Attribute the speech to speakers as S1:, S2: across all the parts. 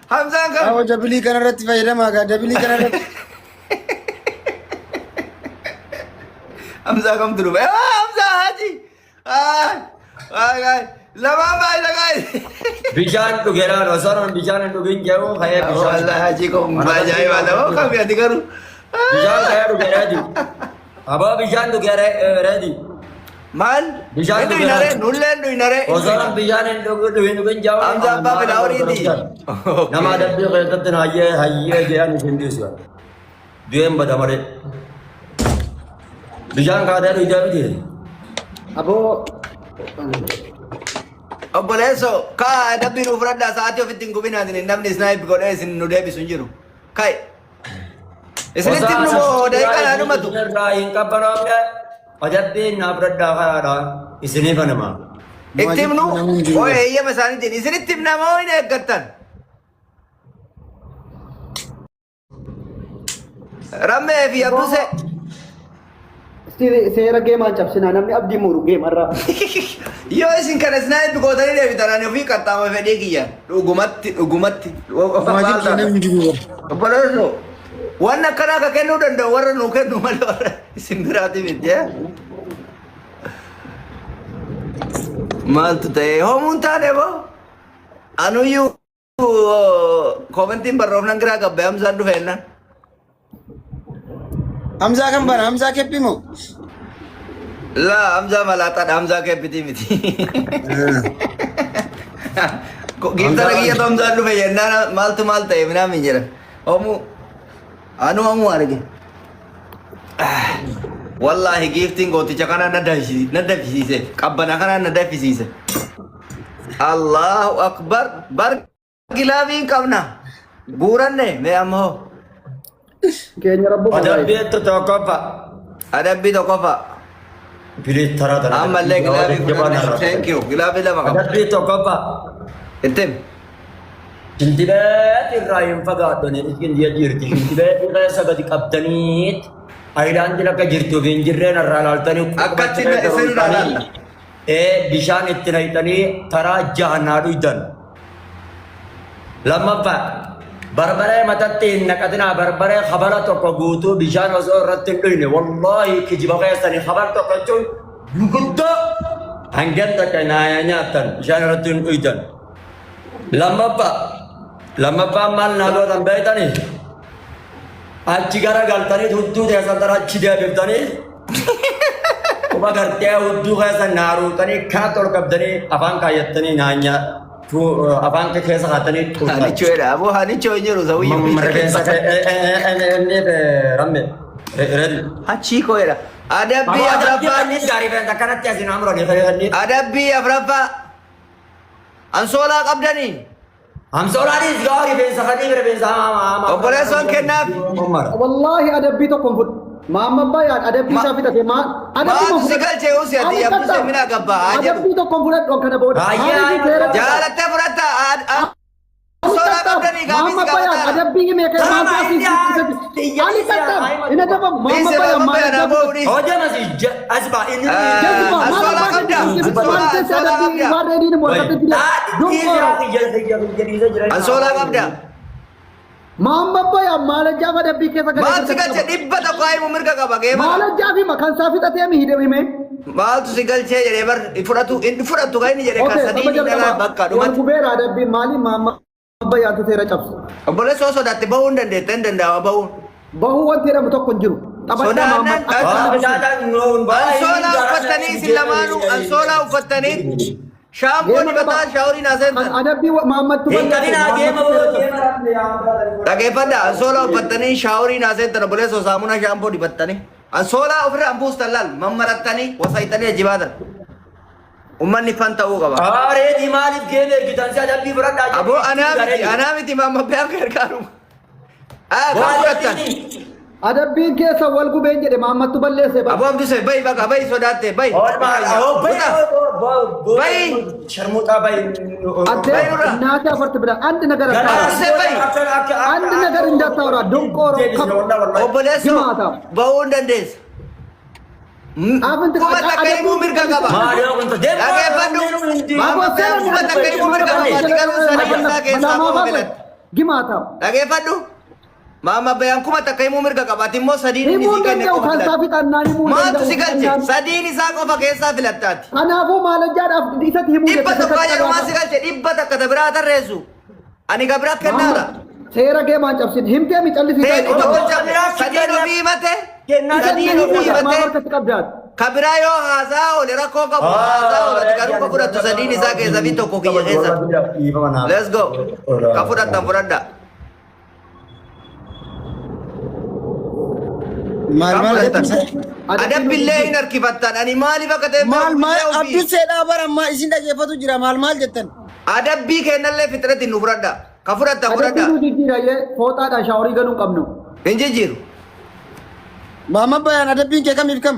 S1: Hamzaan kam?
S2: Awwa dabilii kanarratti fayyadamaa gaa dabilii kanarratti.
S1: Hamzaa kamtu dhufe? Ah, Hamzaa Haji! Ah, ay, ay. Lamaan baay'isa guys.
S3: Bishaan dhugeeraan osoo nama bishaan hin dhugin jedhu ka'ee bishaan.
S1: Wallahi Haji kun ajaa'iba nama kami ati garuu.
S3: Bishaan ka'ee dhugeeraa jiru. Aboo bishaan dhugeeraa jiru.
S1: Maal?
S3: Bishaan
S1: Hin dhuynaree? Nullee hin dhuynaree?
S3: Osoo nama bishaan hin dhugin dhugin jedhu.
S1: Hamza abbaa fedhaa horiiti.
S3: Nama adabbii keessatti hayyee hayyee jedhan isin dhiisu. Du'een bada malee. Bishaan kaatee dhugdee miti.
S4: Aboo
S1: Obboleessoo kaa adabbii nuu fudhadhaa sa'aatii ofitti hin gubinaa isin namni snipe godhee isin nu deebisu hin jiru. Kai. Isinitti himnu moo daqiiqaa naa dhumatu?
S3: Irraa hin qabbanoofne adabbiin naa fudhadhaa karaadha isinii banama.
S1: Itti himnu oo eeyyama isaaniitiin isinitti himna moo hin eeggattan? Rammee fi Abdusee.
S4: Seera geemaan cabsinaa namni abdii muru geemarraa.
S1: Yoo isin kana snipe gootanii deebitan ani ofii qaxxaama fedhii kiyya. Dhugumatti dhugumatti.
S2: Maajirti namni jiru bara.
S1: Obboleessoo. Waan akkanaa ka kennuu danda'u warra nuu kennu malee warra isin biraati miti. eh? Maaltu ta'e homuun taane boo? Anuyyuu Koomentiin barroofnan giraa gabbe Hamzaan dhufe jennaan.
S2: Hamzaa kan bara Hamzaa keppi moo?
S1: Laa Hamzaa malaaxaadha Hamzaa keeppitii miti. Giiftara kiyyatu Hamzaan dhufe jennaan maaltu maal ta'e minaamin jedhan. Omuu anu omuu arge. Wallaahi giiftiin gooticha kanaa na dafisiise qabbana kanaa na dafisiise. Allahu akbar bar gilaavii hin qabna guuranne mee amma hoo
S4: Keenya rabbuma
S3: Adabbii tokkoffaa.
S1: adabbii tokkoffaa
S3: Bilis taraa tana.
S1: ammallee gilaavii fudhanne thank you gilaavii lama qaba
S3: Adabbii tokkoffaa.
S1: ittim
S3: Shintibeet irraa hin fagaadhone iskin ji'a jirti. Shintibeet keessa gadi qabdaniit ayilaandii akka jirtuuf hin jirreen irraa laaltanii
S1: Akkatti na- isin irraa laalla.
S3: Ee bishaan itti naqxanii taraa jaha naa dhuydan. Lammaffaa barbaree matatti hin naqatinaa barbaree habala tokko guutuu bishaan osoo irratti hin dhuyne wallaahi kijiba keessanii habal tokko jechuun guguddoo hangam takka naa nyaattan bishaan irratti hin dhuydan. Lammaffaa lammaffaan maal naa gootan beektanii achi gara galtanii hudduu teessan tana achi deebiftanii quba gartee hudduu keessa naa ruuxanii kanatti ol qabdanii afaan kaayyattanii naa nyaatu afaan keessa kaatanii xuuxan.
S1: Hanichoo jedha aboo hanichoo hin jiru sawiyyu.
S3: Rifeensa inni ramme ready.
S1: Hachii koo jedha. Adabbii afraffaa.
S3: Rifeensa kanatti asiin amuranii
S1: Adabbii afraffaa. Ansoolaa qabdanii.
S3: Amsoolaanis gaa rifeensa kadii rifeensa hamaa.
S1: Obboleessoon kennaaf.
S4: Wallaahi adabbii tokko hin fudhu. Maamma Bayaan adabbii isaa fixate maa adabbii
S1: Maaltu si galche usi ati Abdusee mina gabbaa haa jedhu.
S4: Adabbii tokko hin fudhadhu kana booda.
S3: Baay'ee
S4: Maaliif seera
S1: Jaalattee fudhatta. Ansoolaa qabdanii gaafii si
S4: Maamma Bayaan
S1: gaafataara.
S4: adabbii himee kan maaltu asii si Ani qaxxaam hin adabamu Maamma
S1: Dhiise
S4: Bayaan
S1: Maamma
S4: maal
S1: Bayaan
S4: adabbii
S1: aboo dhiise.
S3: Hojii asi as baa inni.
S4: Jazba maal
S1: Ansoolaa
S4: abbaa
S1: qabda.
S4: keetii maal
S1: Ansoolaa
S4: keessa
S1: ansoolaa
S4: adabbii
S1: qabda.
S4: waan reediin immoo akkatti jira. Dunqooro.
S1: Ansoolaa qabda.
S4: Maamma Bayaan maal ajjaaf adabbii keessa galee
S1: Maaltu si galche 100 haa himu mirga qaba geema.
S4: Maal ajjaaf hima kan isaa fixatee mi hidhe himee.
S1: Maaltu si galchee jedhee bar fudhatu inni fudhatu kan inni jedhe kan
S4: Okay,
S1: sadii
S4: saba
S1: inni dhalaa
S4: jalqabaa.
S1: bakka
S4: Wal
S1: dhumatti.
S4: gubeera adabbiin maali maamma Bayaantu seera cabse.
S1: Obboleessoo sodaatte bahuu hin dandeette hin danda'ama bahuun.
S4: Bahuu wanti jedhamu tokko hin jiru. Taphataa
S1: Sodaannaan
S4: Mahammad
S1: Ansoolaa uffattanii isin lamaanuu ansoolaa uffattanii shaampoo
S4: Geema
S1: dibataa
S4: qaba.
S1: shaaworiin
S4: Kan
S1: aseentan.
S4: adabbii Mahammadtu
S3: Hin qabinaa geema boo geema
S1: Dhageeffadha ansoolaa uffattanii shaaworiin aseentan obboleessoo saamunaa shaampoo dibattanii. Ansoolaa ofirraa hin buustan laal mammarattanii wasaytanii ajibaatan. Ummanni fan ta'uu qaba.
S3: Aareetii maaliif geema ergitan si adabbii fudhadhaa
S1: Aboo anaa miti anaa miti maamma biyaan gargaaru. Ah kan fudhattan.
S4: Adabbiin keessa wal gubeen jedhe Mahammadtu balleesse bara.
S1: Aboo Abdusee bayi baqa bayi sodaatte bayi. Bayi.
S3: Sharmuuxaa bayi.
S4: Ante
S1: Bayi nurra.
S4: እናቴ አፈር ትብላ። አንድ ነገር አታወራ።
S1: Abdusee bayi.
S4: አንድ ነገር እንዳታወራ። ደንቆሮ ከብ
S1: Obboleessoo
S4: ግማታ
S1: bahuu hin dandeessa.
S4: አፍንት
S1: Kuma takka himuu mirga qaba. Dhageeffadhu. Maamma biyaan kuma takka himuu mirga qaba. Ati garuu sana isaa keessaa bahuu filatte.
S4: Gimaataam.
S1: Dhageeffadhu. Maama bayaan 1000 himuu mirga qaba. Ati immoo sadiin inni
S4: Himuu
S1: sii kenne
S4: danda'u
S1: qofa
S4: kan isaa
S1: filatta.
S4: fixannaan himuu
S1: Maaltu
S4: danda'u
S1: si galche?
S4: fixannaan.
S1: Sadiin isaa qofa keessaa filattaati.
S4: Kanaafuu maalajjaadhaaf isatti himuu
S1: Dhibba
S4: jette
S1: tokkaa
S4: seera
S1: jedhu maal si galche? 100 ta biraa tarreessu. Ani ka biraa kennaadha.
S4: Seera kee maan cabsin himtee mi callisii
S1: Teetu
S4: taa'e.
S1: tokko cabse. Sadiin ofii himate. Sadiin ofii
S4: Maal
S1: himate.
S4: harkatti qabdaat?
S1: Ka biraa yoo haasaa oole rakkoo qabu haasaa oole ati garuu ka fudhattu sadiin isaa keessa fi tokko kiyya keessa. Let's go. Ka fudhattan fudhadha.
S2: Maal
S1: Kan
S2: maal
S1: fudhattan.
S2: jettan?
S1: Adabbillee hin harkifattan. Ani maaliif akka ta'e
S2: Maal maal
S1: ofii.
S2: abdii seedhaa bara ammaa isin dhageeffatu jira maal maal jettan?
S1: Adabbii kennallee fixretti nu fudhadha. Ka fudhattan
S4: Adabbii
S1: fudhadha.
S4: nu jijjiirayyee fooxaadhaan shaaworii galuu hin qabnu.
S1: Hin jijjiiru.
S2: Maama bayaan adabbiin kee kamiif kam?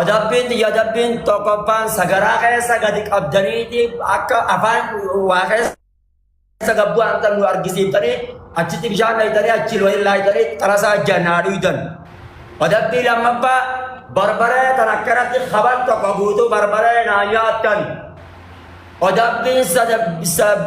S3: Adabbiin xiyya adabbiin tokkoffaan sagaraa keessa gadi qabdaniiti akka afaan waa keessa gabbuu aan nu argisiiftanii achitti bishaan laayitanii achi laayitanii xarasaa jannaa dhuydan. Adabbii lammaffaa barbaree tan akkanatti kaban tokko guutuu barbaree naa nyaattan. Adabbiin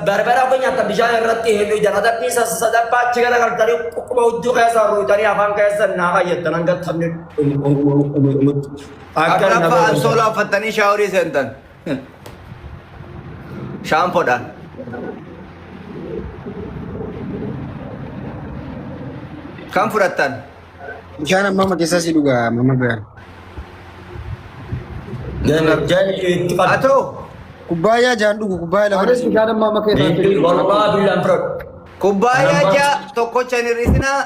S3: barbara kun nyaattan bishaan irratti hin dhuydan. Adabbiin sadaffaa achi garagaltanii quqquba hudduu keessa ruutanii afaan keessa naa fayyaddan hanga taphni dhumutti. Akka nama
S1: Afraffaa ansoolaa uffattanii shaaworii seentan. Shaampoodhaan. Kan fudhattan.
S2: Bishaan ammaa keessaa si dhugaa maama bayaan.
S3: Itti qabdi.
S1: Atoo
S2: Kubbaayyaa jaan dhugu kubbaayyaa lafa
S4: Anis
S2: dhisi.
S4: bishaan ammaa amma keessaa si dhugu.
S3: Wallaahi billaan fudhadhu.
S1: Kubbaayyaa ja'a tokkocha hin hir'isinaa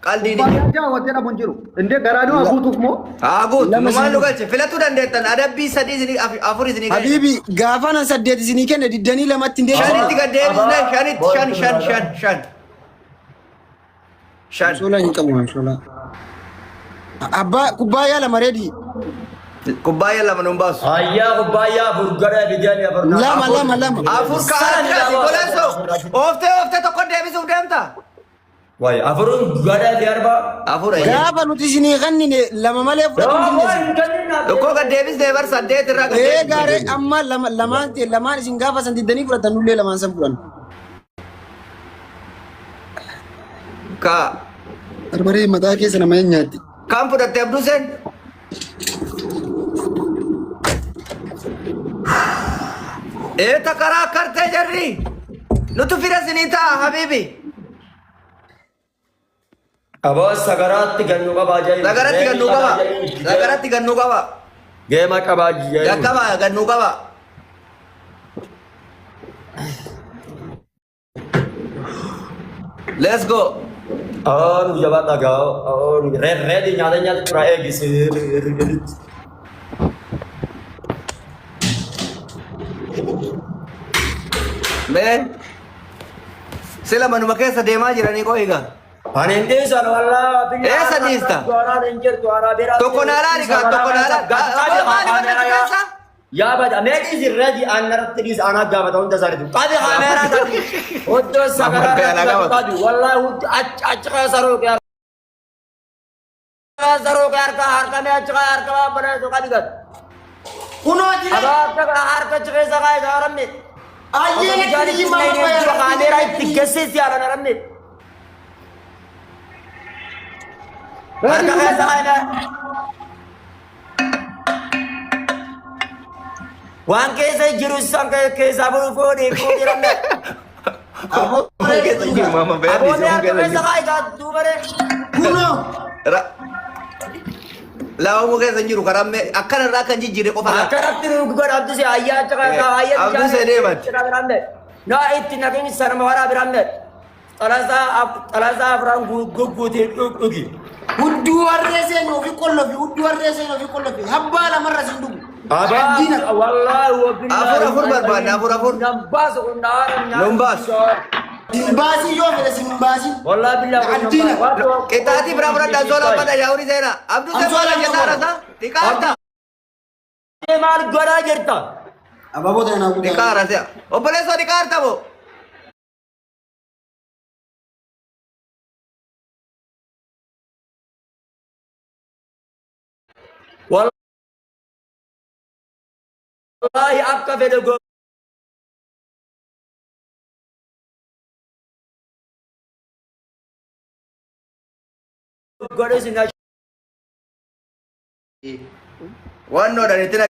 S1: qaldiin hin jiru.
S4: Kubbaayyaa ja'a wanti jedhamu hin jiru. Indee garaa nu haguutuuf moo?
S1: Haa guutu.
S2: Lama
S1: Numaan nu
S2: isin-
S1: galche. Filatuu dandeettan. Adabbii sadii isinii afur isinii galche.
S2: Habiibi gaafa nan saddeet isinii kenne diddanii lamatti hin deebisu.
S1: Shanitti gad deebisne shanitti shan shan shan shan. Shan.
S2: Ansoolaa hin qabu ansoolaa. Abbaa kubbaayyaa lama reedii.
S1: Kubbaayyaa lama nuun baasu.
S3: Ayyaa kubbaayyaa afur gara bideen afur.
S2: Lama lama lama.
S1: Afur kaa'aati goleessoo. Ooftee ooftee tokko deebisuuf deemta.
S3: Wayi afuruun gara fi arba.
S1: Afur ayyee.
S2: Gaafa nuti isinii kennine lama malee fudhachuu hin dandeessu.
S1: Tokko gad deebisnee bar saddeet irraa gad
S2: Ee
S1: deebisne.
S2: gaaree amma lama lamaan ta'e lamaan isin gaafa san diddanii fudhatan nullee lamaan san fudhanna.
S1: Ka
S2: Barbaree mataa keessa nama hin nyaatti.
S1: Kam fudhatte Abduseen? Ee takaraa kartee jarri. Nutu fira sinii ta'a habiibi.
S3: Aboo sagaraatti gannu qabaa jedhu.
S1: Sagaratti gannuu qaba. Sagaratti gannuu qaba.
S3: Geema qabaa jedhu.
S1: Yakkaba gannuu qaba. Let's go.
S3: Oo nu jabaadha gaa. Oo nu reedi nyaata nyaata tura eegisi.
S1: Mee sila manuma keessa deemaa jiranii qo'i gaa.
S3: Ani hin dhiisan wallaa biyya.
S1: Eessa dhiista?
S3: Anaan hin jirtu anaa bira.
S1: Tokko naa laali kaa tokko naa laali. Maali bakka keessa?
S3: Yaa bada mee dhiisi reedi an narratti dhiisi anaa gaafata hunda isaaniitu. Qabi kaameeraa qabi. Hudduu sagaraa irratti qabi. Wallaahi hudduu achi achi keessa ruuqee keessa ruuqee harka harka mee achi harka waan bareedu qabi gad.
S2: Kunoo jira.
S3: Abaa harka harka achi keessa kaa'e gaaramne.
S2: Ayyee
S3: Bishaan
S2: itti
S3: itti
S2: maama
S3: naqee
S2: bayaan.
S3: kaameeraa itti gessiisi yaalan aramne. Harka keessa kaa'e. Waan keessa jiru isaan keessaa fuudhee fuudhee fuudhee
S1: Keessa jiru maama bayaan
S3: Aboonni
S1: dhiisee
S3: harka
S1: keessa
S3: keessa
S1: jiru.
S3: kaa'e gaa duubaree.
S2: Kunoo.
S1: Laawamuu keessa hin jiru karaa mee akkana irraa kan jijjiire qofa laata.
S3: Akkanatti nu godha Abdusee ayyaa achi kaa'e ayyaa
S1: Abdusee deemati.
S3: Naa itti naqin sanuma waraa biraan mee. Xalasaa afran gugguutiin dhugi.
S2: Hudduu harree seenu ofii qollofi hudduu harree seenu ofii qollofi habbaa lamarra sin dhugu. Addiina.
S3: Wallaahi wabillahi.
S1: Afur afur barbaadna afur afur.
S3: Nan baasu kun
S1: Nun baasu.
S2: Sin baasii yoo fedhe sin baasii.
S3: Wallaahi billahi.
S2: Addiina.
S1: Qixaatii biraa fudhadha ansoolaa uffata shaaworii seenaa. Abdusee maal hojjetaa rasa? Xiqaarta.
S3: Maal godhaa jirta?
S2: Abaaboo ta'e naa guutaa.
S1: Xiqaara si'a. Obboleessoo xiqaarta moo?
S3: Wallaahi akka fedhe godhe isin
S1: Wannoodhaan itti naqi.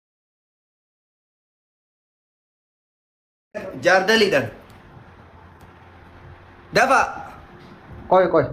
S1: Jaardaliidhaan. Dafa.
S4: Qoy qoy.